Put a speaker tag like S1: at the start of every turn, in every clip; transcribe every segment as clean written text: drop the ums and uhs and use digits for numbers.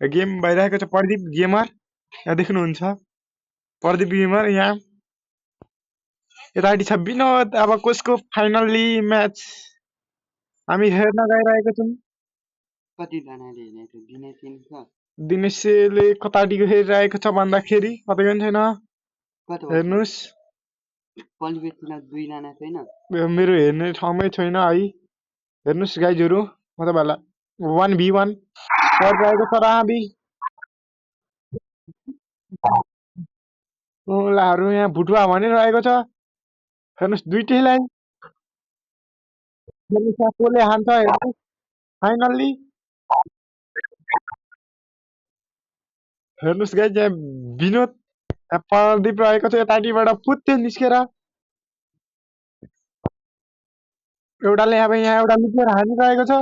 S1: game भइरहेको छ Pradeep gamer यहाँ देख्नुहुन्छ प्रदीप गेमर यहाँ यतापट्टि छ विनोद अब कसको फाइनल्ली म्याच हामी हेर्न गइरहेको छौँ
S2: कतिजनाले हेरेको दिने तिन छ
S1: दिनेशले कतापट्टि हेरिरहेको छ भन्दाखेरि कतै पनि छैन
S2: कति भएको छ
S1: हेर्नुहोस्
S2: पलिबेटमा 2 जना छैन
S1: मेरो हेर्ने ठाउँमै छैन है हेर्नुहोस् गाइजहरू म तपाईँहरूलाई 1v1 गरिरहेको छ राबी मुलाहरू यहाँ भुटुवा भनिरहेको छ हेर्नुहोस् दुइटैलाई हेर्नुहोस् यहाँ कसले हान्छ हेर्नुहोस् फाइनल्ली हेर्नुहोस् गाइज यहाँ विनोद प्रदीप रहेको छ यतापट्टिबाट पुत्ते निस्केर एउटाले अब यहाँ एउटा लुकेर हानिरहेको छ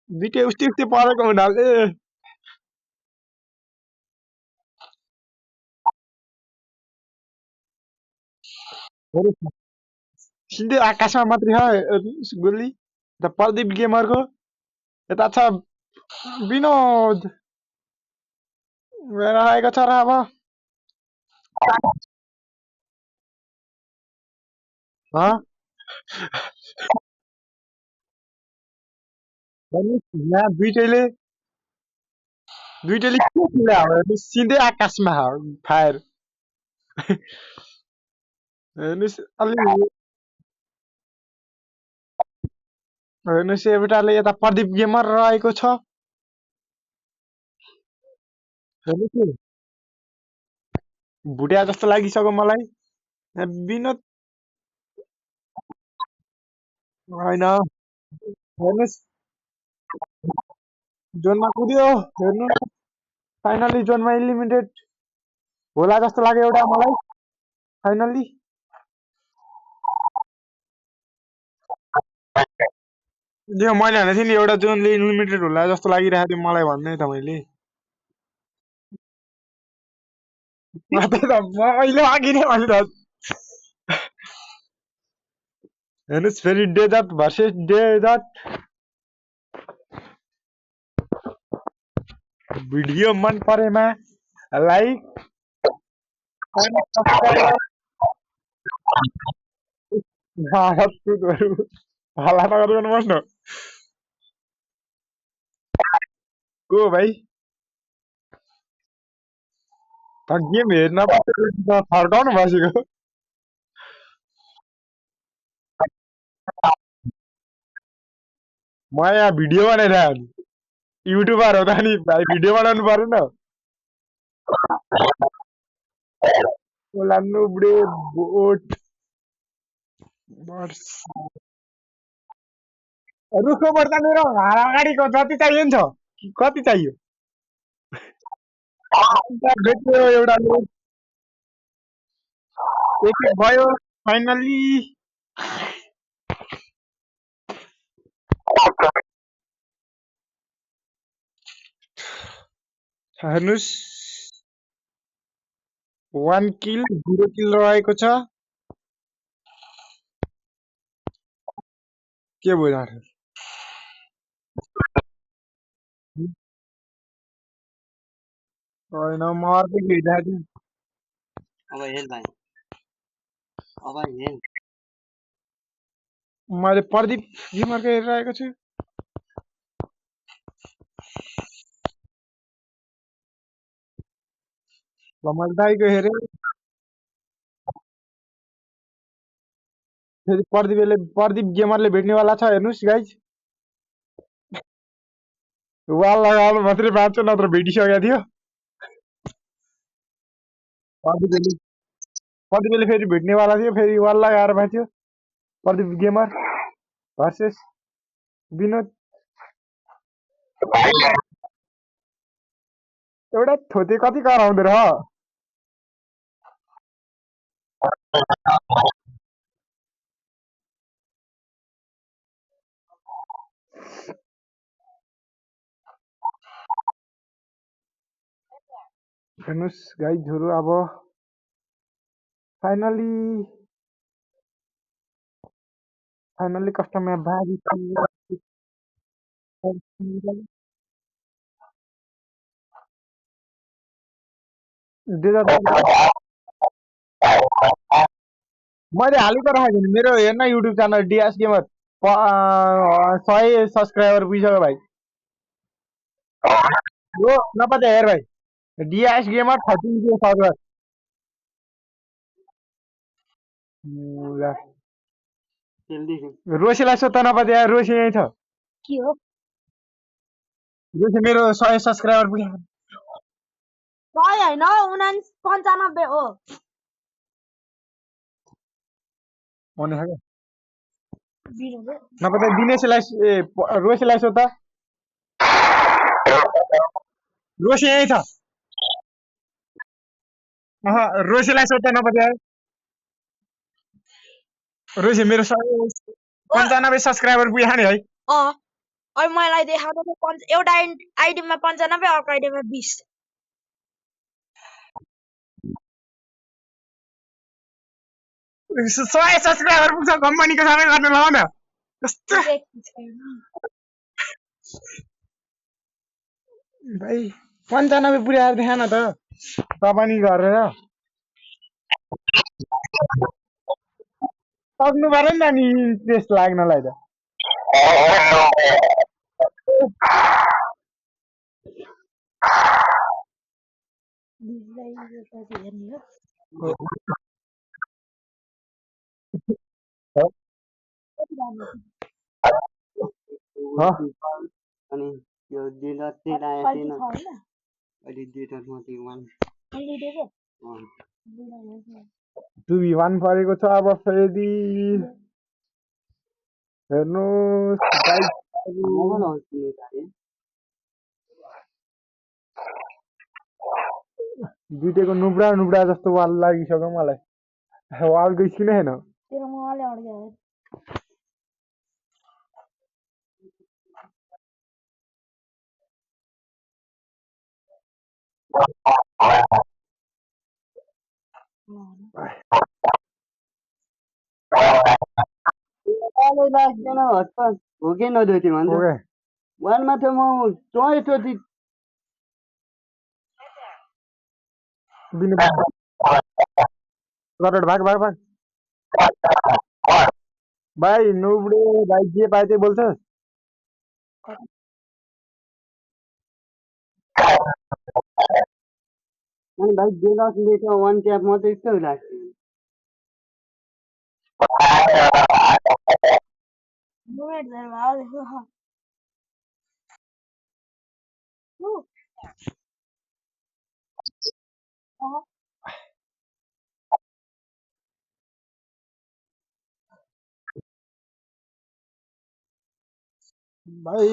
S1: दुइटै उस्तै उस्तै परेको हुनाले हेर्नुहोस् सिधै आकाशमा मात्रै छ हेर्नुहोस् गोली यता प्रदीप गेमरको यता छ विनोद गएर आएको छ र अब हँ हेर्नुहोस् यहाँ दुइटैले के खेले अब हेर्नुहोस् सिधै आकाशमा फायर हेर्नुहोस् अलि हेर्नुहोस् एउटाले यता प्रदीप गेमर रहेको छ हेर्नुहोस् भुट्या जस्तो लागिसक्यो मलाई यहाँ विनोद होइन हेर्नुहोस् जोनमा कुद्यो हेर्नु फाइनली जोनमा इलिमिनेटेड होला जस्तो लाग्यो एउटा मलाई फाइनल्ली त्यो मैले भनेको थिएँ नि एउटा जोनले इलिमिनेटेड होला जस्तो लागिरहेको थियो मलाई भन्दै त मैले मैले अघि नै भने त हेर्नुहोस् फेरि डेजर्ट भर्सेस डेजर्ट भिडियो मन परेमा लाइक हल्ला नगर्नुहोस् न को भाइ गेम हेर्न फर्काउनु बसेको म यहाँ भिडियो बनाइरहेको युट्युबर हो त नि भाइ भिडियो बनाउनु परेन लानु बुढे बोट रुखको बढ्दा मेरो घर अगाडिको जति चाहियो नि छ कति चाहियो भेट्यो एउटा एक भयो फाइनल्ली हेर्नुहोस् 1 किल 0 किल रहेको छ के भयो त होइन म अर्कै खेलिरहेको
S2: अब हेर भाइ अब हेर
S1: थिएँ मैले प्रदीप गेमरको हेरिरहेको छु ल मैले दाइको हेरेँ फेरि प्रदीप गेमरले भेट्नेवाला छ हेर्नुहोस् गाइज वाल लगाउनु मात्रै बाँच्यो नत्र भेटिसकेको थियो प्रदीपले प्रदीपले फेरि भेट्नेवाला थियो फेरि वाल लगाएर बाँच्यो प्रदीप गेमर भर्सेस विनोद एउटा थोते कति कराउँदो रह हेर्नुहोस् गाइजहरू अब फाइनली फाइनली कस्टमर बाजी मैले हालेको राखेको नि मेरो हेर्न YouTube channel DS gamer 100 subscriber पुगिसक्यो भाइ यो नपत्या हेर भाइ डिएस गेमर 13 सब्सक्राइबर रोसीलाई सोध्दा नपत्या रोसी यही छ
S3: के हो
S1: रोसी मेरो 100 सब्सक्राइबर पुग्यो
S3: 100 होइन 95 हो
S1: भने हो
S3: बिरो
S1: नपत्या दिनेशलाई रोसीलाई सोध्दा रोसी यही छ रोसीलाई सोध्दा नपत्या रोसी मेरो 95 सब्सक्राइबर पुग्यो नि है
S3: अब मलाई देखाउँदै एउटा आइडीमा 95 अर्को आइडीमा 20
S1: 100 सब्सक्राइबर पुग्छ कम्पनीको सबै गर्नु लगाउ न कस्तो भाइ 95 पुर्याएर देखा न त तपाईँ गरेर सक्नु पर्यो नि त नि इन्ट्रेस्ट लाग्नलाई त
S2: अनि यो डेलर चाहिँ आएको थिएन अहिले डेलरमा चाहिँ
S1: 2v1 परेको छ अब फेरि हेर्नुहोस् दुइटैको नुब्रा नुब्रा जस्तो वाल लागिसक्यो मलाई वालको स्किन होइन
S3: तेरो मोबाइल अड्क्यो
S2: हटपट हो कि नदियो त्यो भन्छ वानमा त म 100 चोटि
S1: भाग भाग भाग भाइ नुब्रे भाइ जे पाए त्यही बोल्छ
S2: अनि भाइ डेलरले त 1 ट्याप मात्रै जस्तो लाग्छ
S1: भाइ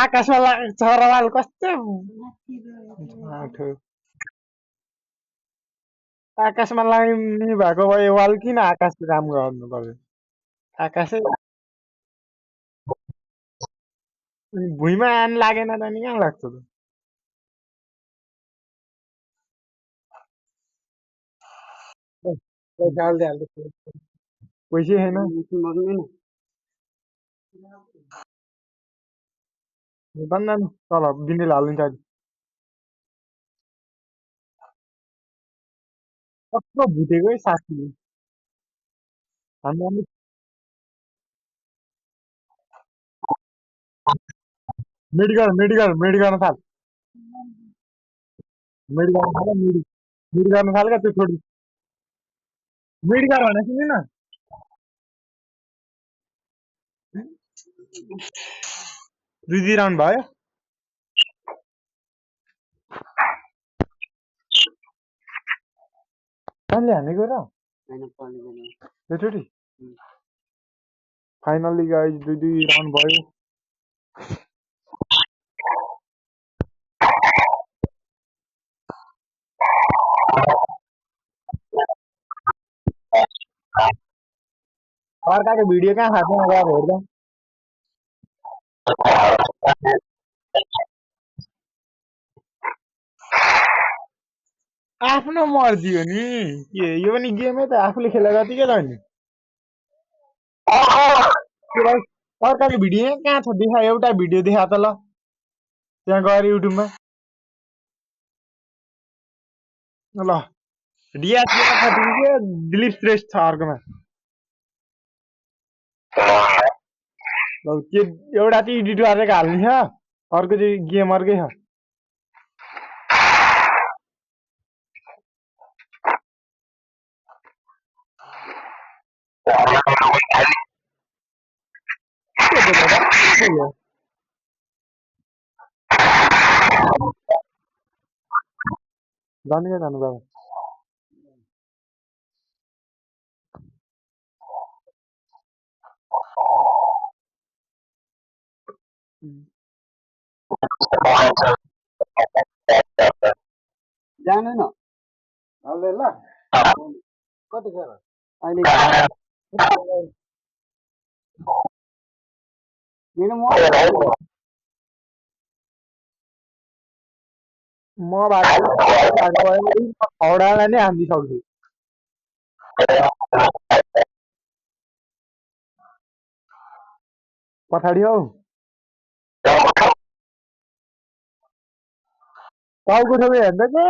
S1: आकाशमा चरावाल कस्तो आकाशमा लाग्ने भएको भए वाल किन आकाशको काम गर्नु पर्यो आकाशै भुइँमा आन लागेन त नि कहाँ लाग्छ त पैसा हाल्दै हाल्दै पैसै छैन बन्धन तल बिन्देल हालिदिन्छ अहिले कस्तो भुटेको है साथी हामी मेडिकल मेडिकल मेड गर्न थाल मेड गर्न थाल मेड गर्न थाल क्या त्यो छोडी मेडिकल भने सुन्दैन दुई राउन्ड भयो कहिले हानेको र एकचोटि फाइनल्ली गाइज दुई राउन्ड भयो अर्काको भिडियो कहाँ खाँदैन गएर हेर्दा आफ्नो मर्जी हो नि के यो पनि गेमै त आफूले खेले जतिकै त नि के भाइ अर्काको भिडियो यहाँ कहाँ छ देखा एउटा भिडियो देखा त ल त्यहाँ गएर युट्युबमा ल रिया दिलीप श्रेष्ठ छ अर्कोमा ल त्यो एउटा चाहिँ एडिट गरेर हाल्ने छ अर्को चाहिँ गेम अर्कै छ जानु क्या जानु बाबा
S2: जानु न
S1: हाल्दै ल कतिखेर
S2: अहिले मेरो मोबाइल
S1: म हाउडालाई नै हानिदिइसक्छु पछाडि हौ टाउको सबै हेर्दै के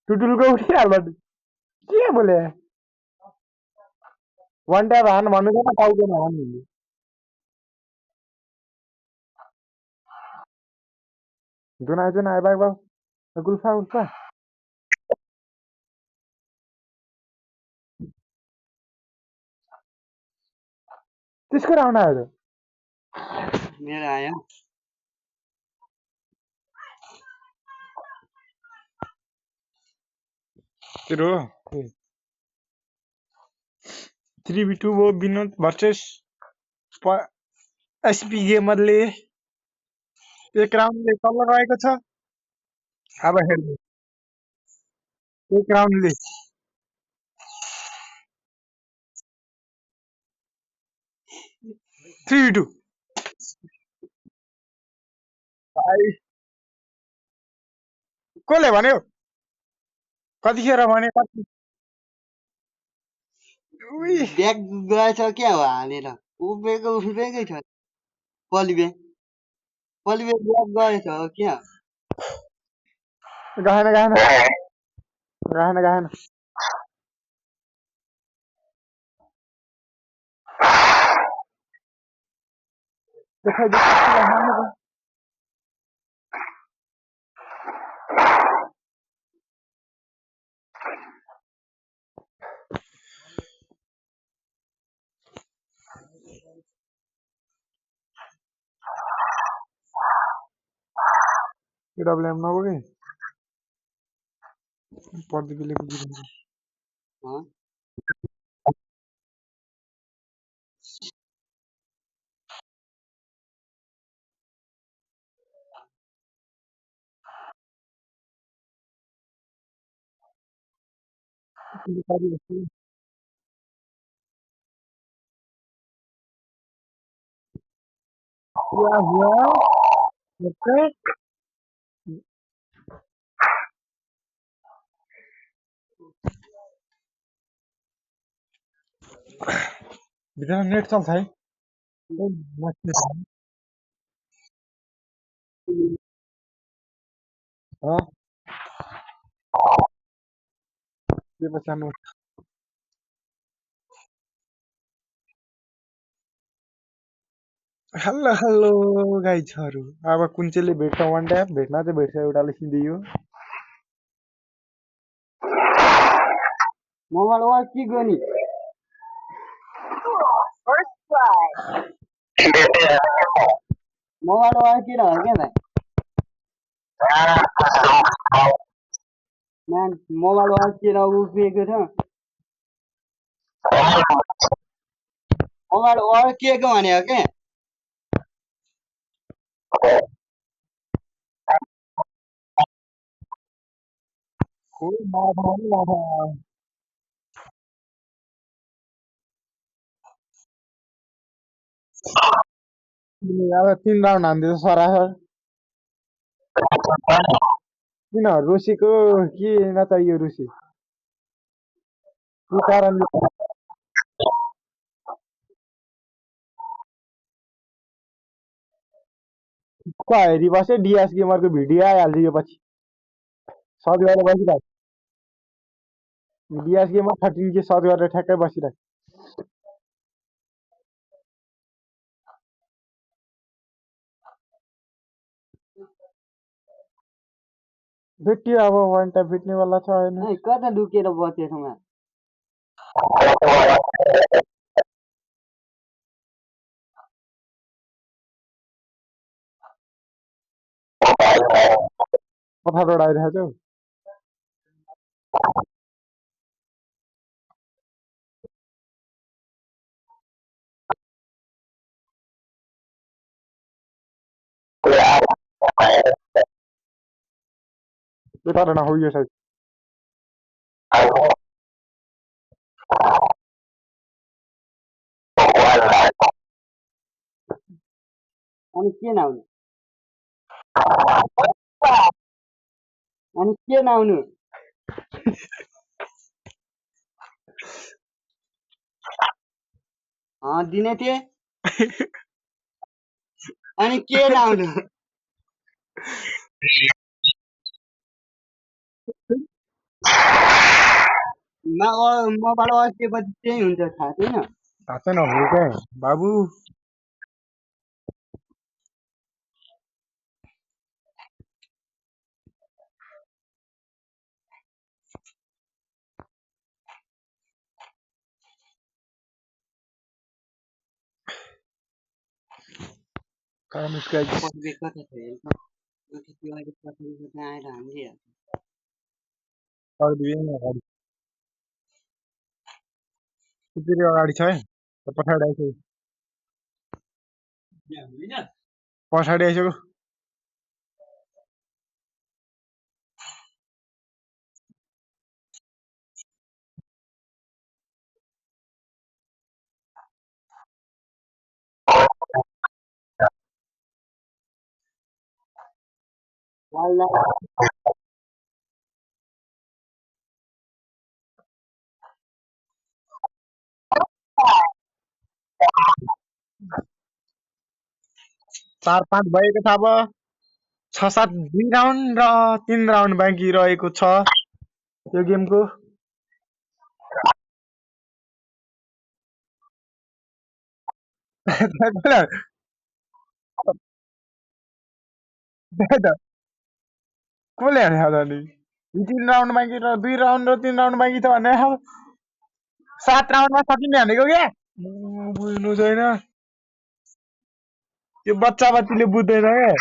S1: टुटुलको उठिहाल्छ के बोले वान ट्याप हान भन्नु छैन टाउकोमा हान भन्नु जुन आयो बाग बाग गुल्फा उल्फा त्यसको राउन्ड आयो
S2: मेरो आयो
S1: तेरो 3v2 वो विनोद भर्सेस एसपी गेमरले एक राउन्डले तल रहेको छ अब हेर्नु एक राउन्डले 3v2 कसले भन्यो कतिखेर भने कति
S2: ब्याग गएछ क्या हो हालेर उभिएकै छ पलिबे ब्याग गएछ हो क्या
S1: गएन डब्लुएम नगयो कि पर्दिपिले बुझिदिन्छ भित्र नेट चल्छ है हेलो हेलो गाइजहरू अब कुन चाहिँले भेट्छ वान ट्याप भेट्न चाहिँ भेट्छ एउटाले सिधियो
S2: मोबाइल वा के गर्ने मोबाइल वातिर हो क्या भाइ मोबाइल वातिर उभिएको छ मोबाइल वाकिएको भनेको के
S1: अब 3 राउन्ड हान्दैछ सरासर किन रुसीको के नचाहियो रुसी के कारणले हेरी बस्यो डिएस गेमरको भिडियो आइहाल्छ यो पछि सर्च गरेर बसिरहेको डिएस गेमर 13 के सर्च गरेर ठ्याक्कै बसिरहेको भेटियो अब वान टाइम भेट्नेवाला छ होइन
S2: ए, कता लुकेर बसेछ म
S1: पठाएर आइरहेको छु तर नहो यो साइड
S2: अनि के नआउनु अनि के नआउनु दिने थिए अनि के नआउनु मबाट अस्तिपछि त्यही हुन्छ थाहा छैन
S1: थाहा छैन हो क्या बाबु काम स्काइज
S2: पढ्दै कता छ हेर्नु अन्त त्यो अहिले पठाएको त्यहाँ आएर हामीले
S1: गरिदिएँ अगाडि त्यसरी अगाडि छ है पछाडि आइसक्यो पछाडि आइसक्यो
S2: वाल्ला
S1: 4-5 भएको छ अब 6-7 2 राउन्ड र 3 राउन्ड बाँकी रहेको छ यो गेमको कसले हाने त नि 3 राउन्ड बाँकी र 2 राउन्ड र 3 राउन्ड बाँकी छ भने 7 राउन्डमा सकिने हानेको क्या बुझ्नु छैन त्यो बच्चा बच्चीले बुझ्दैन क्या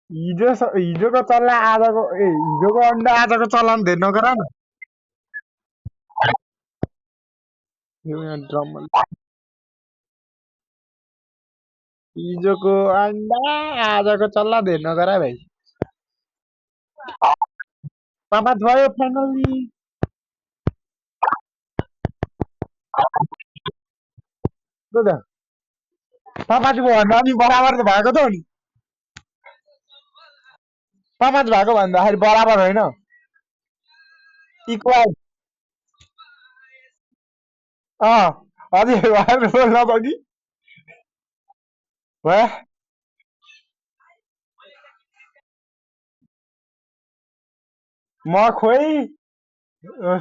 S1: हिजोको चल्ला आजको हिजोको अन्डा आजको चल्ला धेरै नगर न यो यहाँ ड्रम हिजोको अन्डा आजको चल्ला धेरै नगर भाइ पापा भयो फाइनली पापाजी भन्दा नि बराबर त भएको त नि पापाज भएको भन्दाखेरि बराबर होइन इक्वल अझै भएर बोल्न त कि म खोइ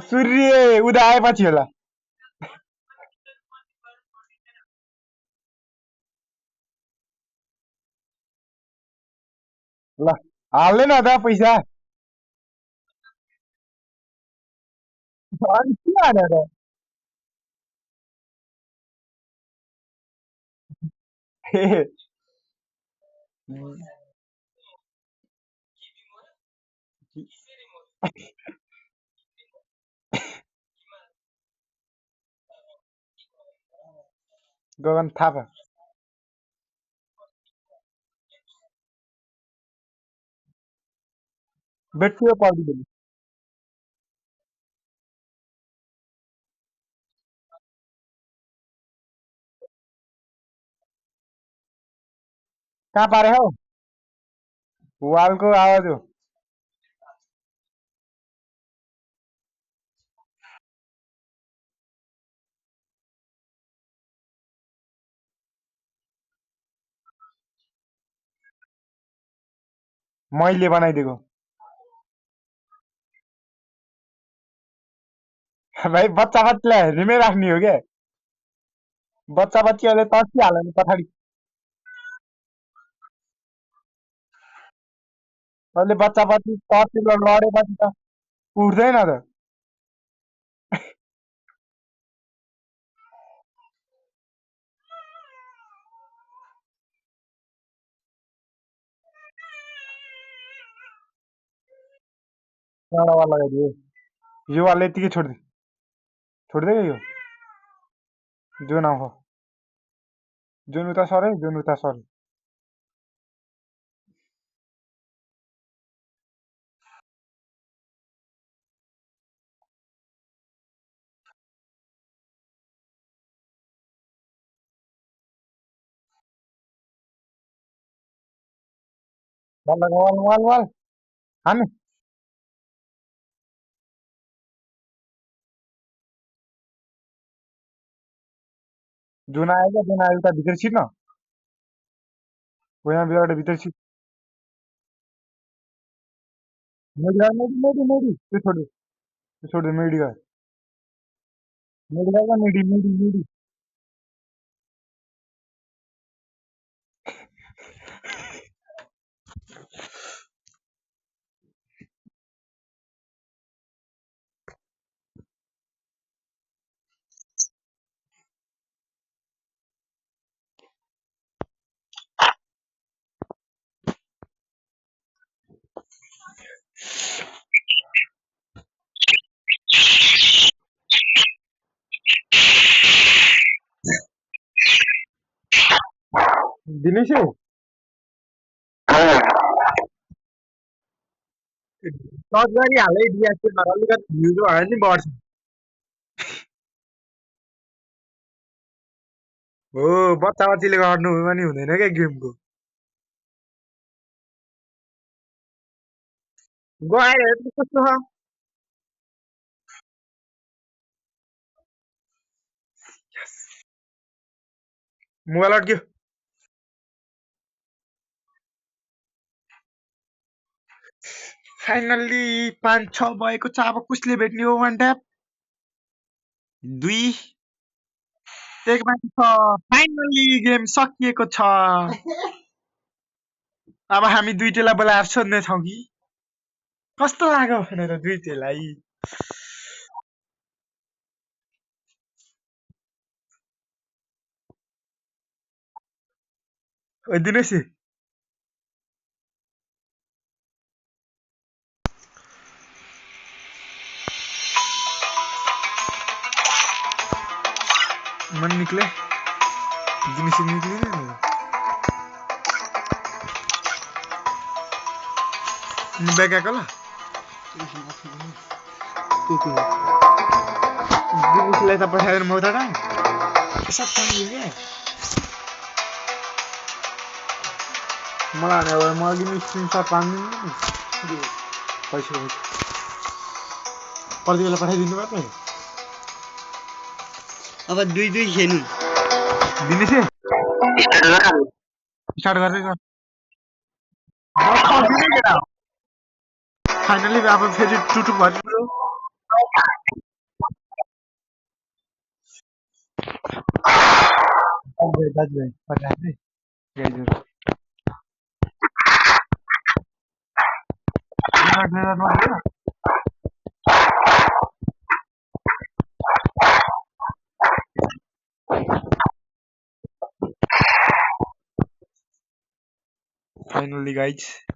S1: सूर्य उदाएपछि होला ल हाल्दैन त पैसा अनि के हाने त गगन थापा बेट्रियो पाउँदैन कहाँ पारे हौ वालको आवाज हो मैले बनाइदिएको भाइ बच्चा बच्चीलाई हेर्नेमै राख्ने हो क्या बच्चा बच्चीहरूले तर्सिहाल्यो नि पछाडि अहिले बच्चा बच्ची तर्सिलो लडेपछि त उठ्दैन त एउटा वाल लगाइदियो यो वाल यतिकै छोडिदियो यो जुन आउँछ जुन उता सरे जुन उता सरे वाल लगा वाल वाल वाल हान्ने जुन आयो उता भित्र छिर्न हो यहाँ बिहाबाट भित्र छिर् मेडी त्यो छोडिदियो मेडी दिनेश टच गरिहाल है डिएक्टिभमा अलिकति भ्युज भयो नि बढ्छ हो बच्चा बच्चीले गर्नु पनि हुँदैन क्या गेमको गएर हेर्नु कस्तो छ मोबाइल अड्क्यो फाइनल्ली 5-6 भएको छ अब कसले भेट्ने हो वान ट्याप 2 एक बाँकी छ फाइनल्ली गेम सकिएको छ अब हामी दुईटैलाई बोलाएर सोध्ने छौँ कि कस्तो लाग्यो भनेर दुईटैलाई ओ दिनेश मन निक्ले दिनेश निक्लिने नि बेगाको ल दिनेशलाई त पठाएर म उता सब पानी क्या मलाई अब म अघि नै स्क्रिनसट पार्नु पैसा कति बेला पठाइदिनु पर्ने
S2: अब दुई दुई खेल्नु
S1: दिनेश स्टार्ट गर्दै गर फाइनली अब फेरि टुटु भयो दाजुभाइ पठाए गाइजहरु finally guys